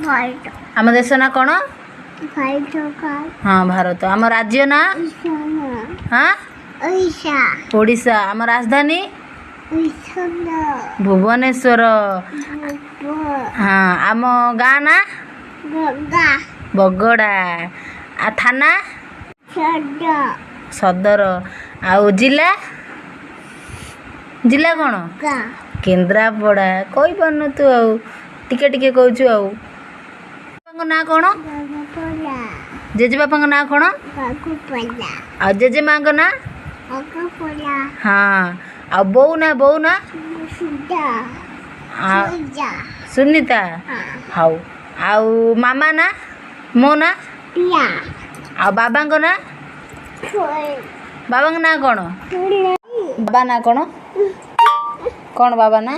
ଭାରତ। ଆମ ଦେଶ ନାଁ କ'ଣ? ଭାରତ। ହଁ, ଭାରତ। ଆମ ରାଜ୍ୟ ନାଁ? ହଁ, ଓଡ଼ିଶା। ଓଡ଼ିଶା। ଆମ ରାଜଧାନୀ? ଭୁବନେଶ୍ୱର। ହଁ, ଆମ ଗାଁ ନାଁ? ବଗଡ଼ା। ଆଉ ଥାନା? ସଦର। ଆଉ ଜିଲ୍ଲା? ଜିଲ୍ଲା କ'ଣ? କେନ୍ଦ୍ରାପଡ଼ା। କହିପାରୁନୁ ତୁ, ଆଉ ଟିକେ ଟିକେ କହୁଛୁ। ଆଉ ବାପାଙ୍କ ନାଁ କ'ଣ? ଜେଜେବାପାଙ୍କ ନାଁ କ'ଣ? ଆଉ ଜେଜେମାଙ୍କ ନାଁ? ହଁ, ଆଉ ବୋଉ ନା? ବୋଉ ନା ସୁନିତା। ହଉ, ଆଉ ମାମା ନା? ମୋ ନା? ଆଉ ବାବାଙ୍କ ନାଁ? ବାବାଙ୍କ ନାଁ କ'ଣ? ବାବା ନାଁ କ'ଣ? କ'ଣ ବାବା ନା?